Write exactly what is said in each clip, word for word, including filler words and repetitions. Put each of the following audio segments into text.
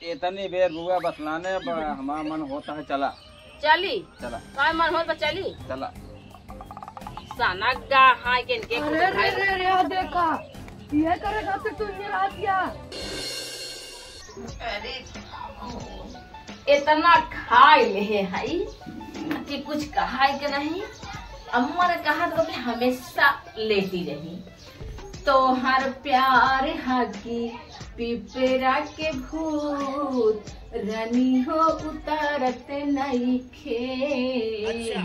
इतनी बेर बुआ बतलाने, अब हमारा मन होता है, चला। चली? चला। का मन होत बा, चली? चला। सनक गा, हाँ, के इनके अरे, अरे, अरे, अरे, आ देखा, ये करे खातिर तू ये रात क्या? अरे, इतना खाए लेहे हई कि कुछ कहाए के नहीं। अम्मा ने कहा तो कि हमेशा लेटी रही। तोहर प्यार हा कि पिपरा के भूत, रानी हो, उतारत नइखे। अच्छा।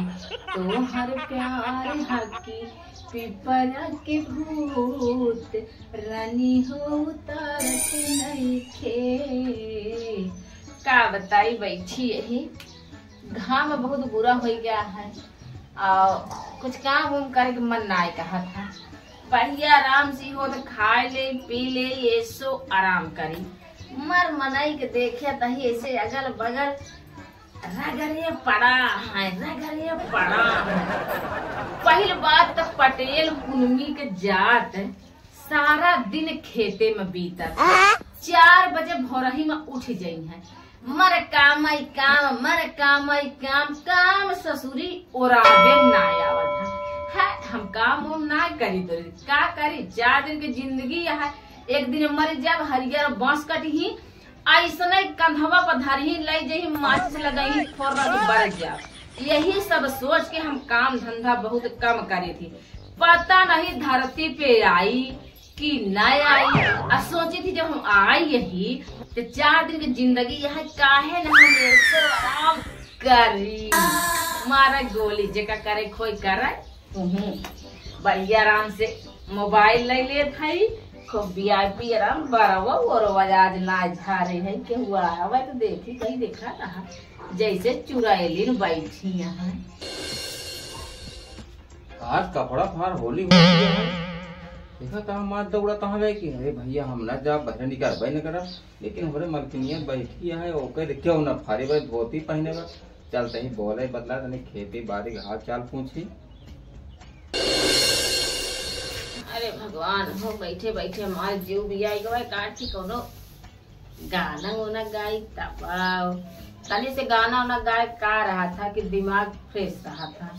तोहर प्यार हा कि पिपरा के भूत, रानी हो, उतारत नइखे। का बताई, बैठी यही घाम बहुत बुरा होइ गया है और कुछ काम उम करे के मन नाय कहत है। बढ़िया आराम से हो तो खाए ले, पी ले, ऐसो आराम करी। मर मनई के देखे तही ऐसे अगल बगल रगड़े पड़ा है, रगड़े पड़ा है। पहिल बात तो पटेल पुनमी के जात सारा दिन खेते में बीतत। चार बजे भोरही में उठ जइहैं। मर कामई काम, मर कामई काम, काम ससुरी ओरावे ना आवत है। है, हम काम उम ना करी तोरी, का करी? चार दिन के जिंदगी है, एक दिन मर जाब, हरियर बांस कटही, अइसने कंधवा पर धरही, लई जही, माचिस लगही, फोरन बरस जाब। यही सब सोच के हम काम धंधा बहुत कम करे थी। पता नहीं धरती पे आई कि न आई। आ सोची थी जब हम आई यही तो चार दिन की जिंदगी यह काहे न हम ऐसे आराम करी, मारा गोली जेका करे खोई करे। हम्म, बढ़िया आराम से मोबाइल ले लेत हई, खूब वीआईपी आराम बरवा ओरवा आज ना झारे है, केहू आवे तो देखी, कहीं देखा रहा जैसे चुड़ैलिन बैठी हैं। आज कपड़ा फाड़ होली हो गया है। देखा कहाँ मार दौड़ा कहाँ गए कि अरे भैया हम ना जा बहरे निकलबे न करा, लेकिन हमरे मलकिनिया बैठी है ओके देख क्यों ना फाड़े भाई धोती पहने बा। चल तही बोले बदला तनी खेती बाड़ी के हाल चाल पूछी। अरे भगवान हो, बैठे बैठे हमार जीव भी आई गवा, काट की कोनो गाना उना गाई तब आओ। तनी से गाना उना गाए का रहा था कि दिमाग फ्रेश रहा था।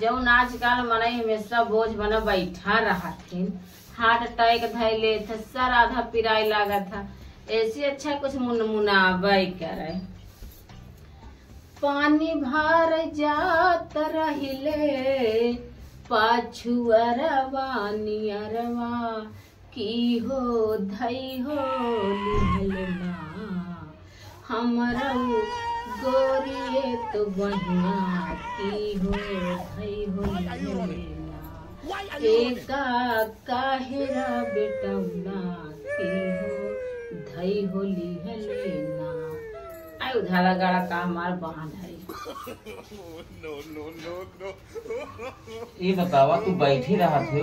जौन आजकल मनई हमेशा बोझ बना बैठा रहा थिन, हार्ट अटैक धै ले था, सर आधा पिराए लागा था। ऐसे अच्छा कुछ मुनमुनावे करे। पानी भर जात रहिले पाछुअरवा नियरवा, की हो धई हो लिहल ना, हमरो गोरिये तो बहिया, की हो धई हो लिहल ना। एका काहेरा बेटौना, की हो धई हो लिहल ना। आई उधाला गाड़ा का हमार बांध है। ई बतावा, तू बैठी रहत हो,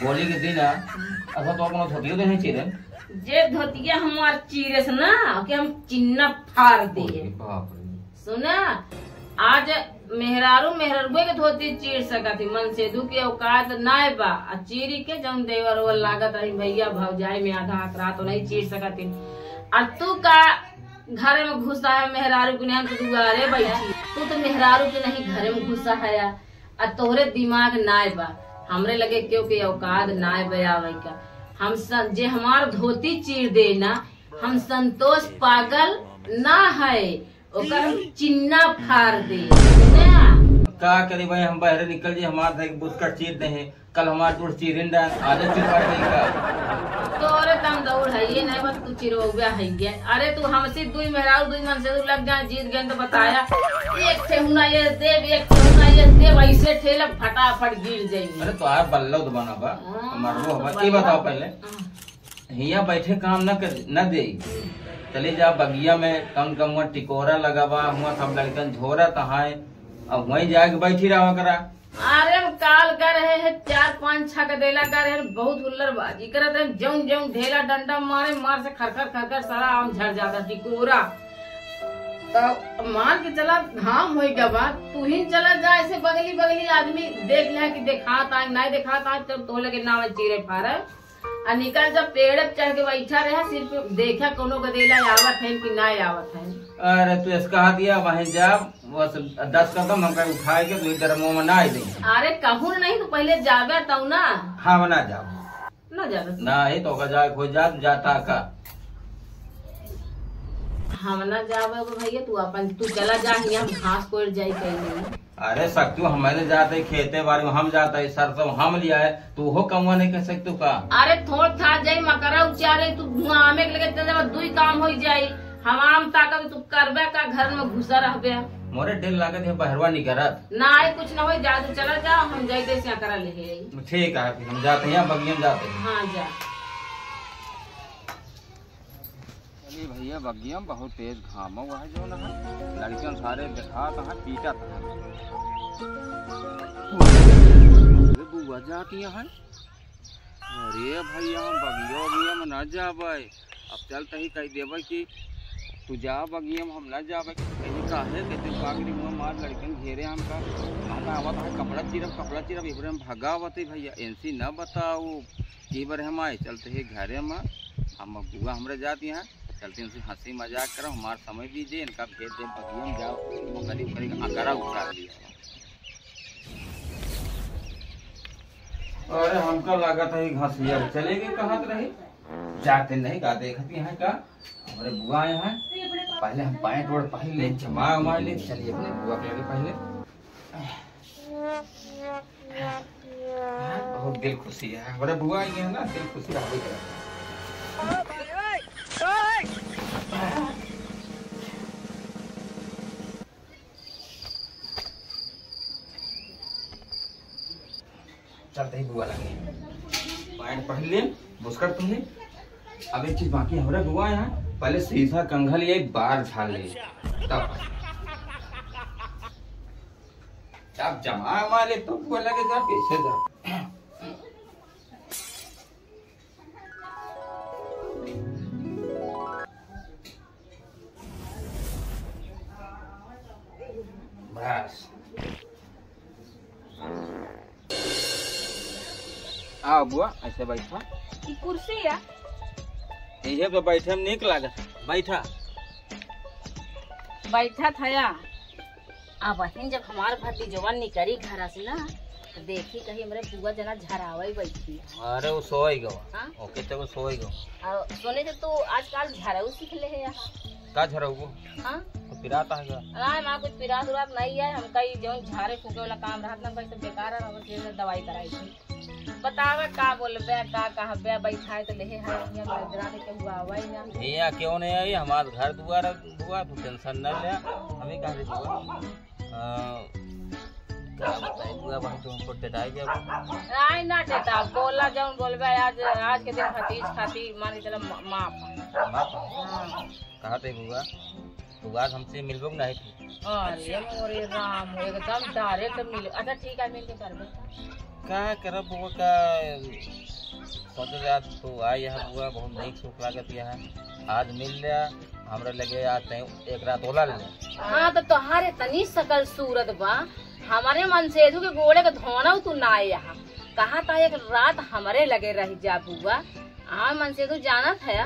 होली के दिन आ, अच्छा तो अपना धोतियो देहे चीरे। जे धोतिया हमार चीरेस ना, ओके हम चिन्ना फाड़ दिए। अरे बाप रे। सुना, आज मेहरारू मेहररुए के धोती चीर सकत ही, मनसेधू के औकात नाय बा। आ चीरी के जौन देवर ओवर लागत रही भैया भौजाई में आधा हाथ रात नहीं चीर सकत ही। और तू का घर में घुसा है मेहरारू के, हम तो दुआरे बैठी। तू तो मेहरारू के नहीं घर में घुसा है यार। आ तोहरे दिमाग नाय बा, हमरे लगे केहू के औकात नाय बा आवे का। हम सन-, जे हमार धोती चीर दे ना, हम संतोष पागल ना है, ओकर हम चिन्ना फाड़ दे। सुना? का करी भाई, हम बहरे निकल जी, हमार देख बुस्कट चीर दे हैं, कल हमार दूर चीरिन डाल, आज चुप कर गई का? तोरे तम दौड़ है, ये नहीं बस तू चिरौबा है ये। अरे तू हमसे दुई मेहरारू, दुई मनसेधू लग जाए, जीत गए तो बताया, एक ठेहुना ये देव, एक ठेहुना ये देव, ऐसे ठेला फटाफट गिर जाएगी। अरे तो यार बल्लो तो बना बा, हाँ, हमार वो तो बा। ये बल्लो। बताओ पहले, हाँ। हियाँ बैठे काम न कर, न दे। चले जा बगिया में, कम कम हुआ टिकोरा लगा बा, हुआ सब लड़कन झोरा तहाए, अब वहीं जाके बैठी रहा करा। अरे हम काल कर रहे हैं, चार पांच छक देला कर रहे हैं, बहुत हुल्लड़बाजी करत रहे, जौन जौन ढेला डंडा मारे, मार से खरखर खरखर सारा आम झड़ जाता टिकोरा। तो मान के चला घाम होई गवा, तू ही चला जा, ऐसे बगली बगली आदमी देख लिया कि देखात आए, नहीं देखात आए, तो तोले के नाम है चीरे फारे। आ निकल, जब पेड़ पे चढ़ के बैठा रहे, सिर्फ देखा कोनो गदेला आवत है कि ना आवत है। अरे तू इसका हाथ दिया, वहीं जा, बस दस कदम हमका उठाए के तू इधर मुंह में ना आई दे। अरे कहूँ नहीं, तू पहले जाबे तब ना। हम ना जाब। ना जाबे तू? नहीं, तो का जाए, खोज जा, तू जाता का? हम ना जाबे भैया, तू अपन, तू चला जा, हियाँ हम घास कोड़ जाई कहीं नहीं। अरे सक्तू, हम नहीं जाते खेते बाड़ी में, हम जाते सरसों हम लिया है, तू हो कमुआ नहीं कह सकतू का? अरे थोड़ था जाई मकरा उचारे, तू धुआं में लेके चल जाबा, दुई काम होई जाई। हम आम ताकत तू करबे का, घर में घुसा रहबे। मोरे डेर लागत है बहरवा निकरत। ना आई कुछ ना होई, जा तू चला जा, हम जाई दे से करा ले आई। ठीक है, फिर हम जाते हैं, बगिया में जाते हैं। हाँ जा। चलिए भैया, बगिया में बहुत तेज घाम हुआ है, जो ना है, लड़कियां सारे दिखात हैं, पीटत हैं। अरे बुआ जाती हैं। अरे भैया, हम बगिया, बगिया में ना जाबे। अब चल तही कह देबे कि तू जा बगिया में, हम ना जाबे। कहीं काहे के तू पागली हुआ मार लड़कियां घेरे हमका। कहता आवत है कपड़ा चिरब, कपड़ा चिरब, इबरे हम भगावत है भैया, इनसे ना बताओ। ई बार हम आए, चलते ही घरे में, हम बुआ हमरे जाती हैं, चलते उनसे हंसी मजाक करो, हमार समय बीत जाए, इनका भेज दे बगिया में जाओ, ओकरी ओकरी अकरा उतार लिया। अरे हमका लागत है घसिया चले गई, कहत रही, जाते नहीं का देखती हैं का, हमरे बुआ आए हैं, पहले हम पैंट ओढ़ पहन ले, जमा उमा ले, चलिए अपने बुआ के लगे पहले। बहुत दिल खुशी है, बड़ा बुआ आई है ना, दिल खुशी है। चलते ही बुआ लगे, पैंट पहन ले, बुस्कट पहन ले। अब एक चीज बाकी है, हमरे बुआ यहाँ पहले सीधा कंघा ले, बार झाड़ ले, तब जब जमा उमा ले तो वो लगे जा, पीछे जा। बस। आओ बुआ, ऐसे बैठा। ई कुर्सी या? इहे पे बैठे में नीक लागत। बैठा। बैठा था या। अब वहीं जब हमार भतीजवा निकरी घर से ना, तो देखी कहीं हमरे बुआ जना झरावे बैठी है। अरे वो सोई गवा। हाँ? ओके तो वो सोई गवा। और सोने जब तू आजकल झराऊ सीख ले है यहाँ। का झराऊ वो? हाँ? तो पिरात है का? ना, ना, कुछ पिरात उरात नहीं है। हमका ई जौन झारे फूके वाला काम रहत ना, भाई, सब बेकार है, बस ये दवाई कराई थी। बतावा का बोलबे, का कहबे, बैठाए तो लेहे है, हियाँ बैठा के केहू आवा ही ना। हियाँ क्यों नहीं आई? हमार घर दुआर बुआ, तू टेंशन न ले, हमें कहाँ से बुआ? आ, का बताई बुआ, वहाँ तो हमको टेटाई गया। आई ना टेटा, बोला जौन बोलबे, आज, आज के दिन भतीज खाती मान के चला मा-, माफ। माफ? हाँ। कहा थे बुआ? तू आज हमसे मिलबो कि नहीं थी? अरे मोरे राम, एकदम direct मिल। अच्छा ठीक है, मिल के करबे। का करब वो का, सोचे आज तू आ यहाँ बुआ, बहुत नीक सुख लागत यहाँ। आज मिल लिया, हमरा लगे आज तय एक रात ओला ले। हाँ, तो तोहार इतनी सकल सूरत बा, हमारे मनसेधु के गोड़े के धोना तू ना आए यहाँ। कहाँ ता एक रात हमरे लगे रह जा बुआ। हाँ, मनसेधु जानत है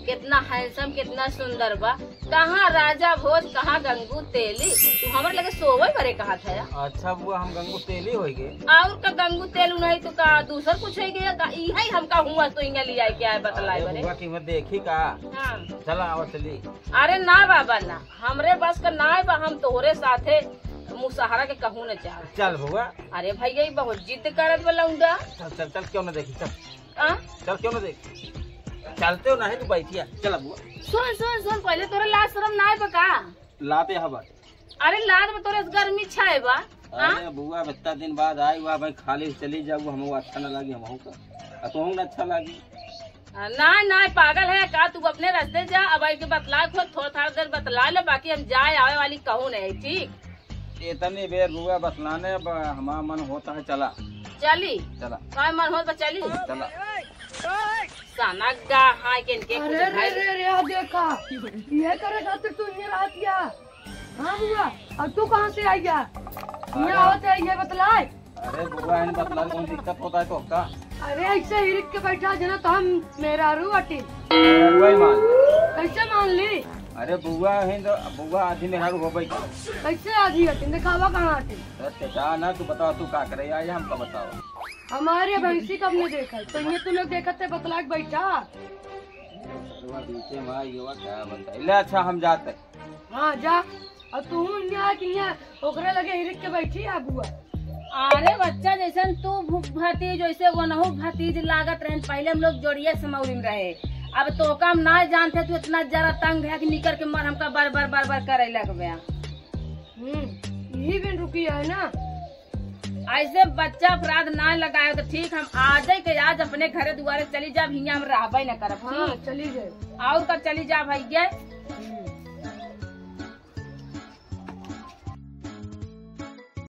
कितना handsome, कितना सुंदर बा। कहाँ राजा भोज, कहाँ गंगू तेली, तू हमरे लगे सोवे बरे कहा था। अच्छा बुआ, हम गंगू तेली होई गए। और का गंगू तेलू नहीं तो का दूसर कुछ होई गया का? इहे हमका हुआ तो इहाँ ले आए के आए बतलाए अरे बरे। बुआ की मैं देखी का? हाँ। चला आवा चली। अरे ना बाबा ना, हमरे बस का ना बा, हम तोहरे साथे मुसहरा के कहूँ न जाब। चल बुआ। अरे भैया, ई बहुत जिद करत बा लौंडा। चल, चल, चल, क्यों ना देखी, चल। आ? चल, क्यों ना देखी? चलते हो ना है, तू बैठिया। चल बुआ। सुन, सुन, सुन, पहले तोरे लाज शरम ना आए बा का? लाते हवा। अरे लाज में तोरे गर्मी छाए बा। आ? अरे बुआ, इतना दिन बाद आई हुआ भाई, खाली चली जाऊ, हमको अच्छा ना लागी, हमहू का। आ तोहू ना अच्छा लागी। आ, ना, ना, पागल है का? तू अपने रास्ते जा, अब आई के बतला, खुद थोड़ा, थोड़ा देर बतला ले, बाकी हम जाए आवे वाली कहूँ नहीं, ठीक? इतनी बेर बुआ बतलाने, अब हमारा मन होता है, चला। चली? चला। का मन होत बा, चली? चला। सनक गा, हाँ, के इनके कुछ अरे, रे, भय रे, रे, आ देखा, ये करे खातिर तू ये रहत या? हाँ बुआ, अब तू कहाँ से आई गया? अरे। यहाँ आवत है, ये बतलाए। अरे बुआ, इन बतला कौन दिक्कत होता है तो का? अरे, ऐसे हिरिक के बैठा जना तो हम मेहरारू हटी। मेहरारू ही मान। कैसे मान ली? अरे, बउआ है तो बउआ आधी मेहरारू होबे का। कैसे आधी हटी? दिखावा कहाँ हटी? अरे, चाचा ना, तू बताओ, तू का करे? आज हमका बताओ। हमारे भैंसी कब ने देखा है? तो ये तू लोग देखत है, बतला के बैठा। सरवा बीचे में आई, ये का बनता है? ले, अच्छा, हम जाते। हाँ, जा। और तू हियाँ कि हियाँ ओकरे लगे हिरिक के बैठी आ बुआ। अरे बच्चा, जैसन तू भू-, भतीज, वैसे वनहु भतीज लागत रहन। पहले हम लोग जोड़िए समौरी में रहे, अब तोका हम ना जानते, तू इतना जरा तंग है कि निकर के मर हमका बर बर बर बर करे लगबे। हम्म, यही बिन रुकी है ना। ऐसे बच्चा अपराध ना लगाए तो ठीक, हम आज ही के आज अपने घरे दुआरे चली जाब, हियाँ हम रहबे न करब। हाँ, ठीक? चली जाए। और का चली जा भैया,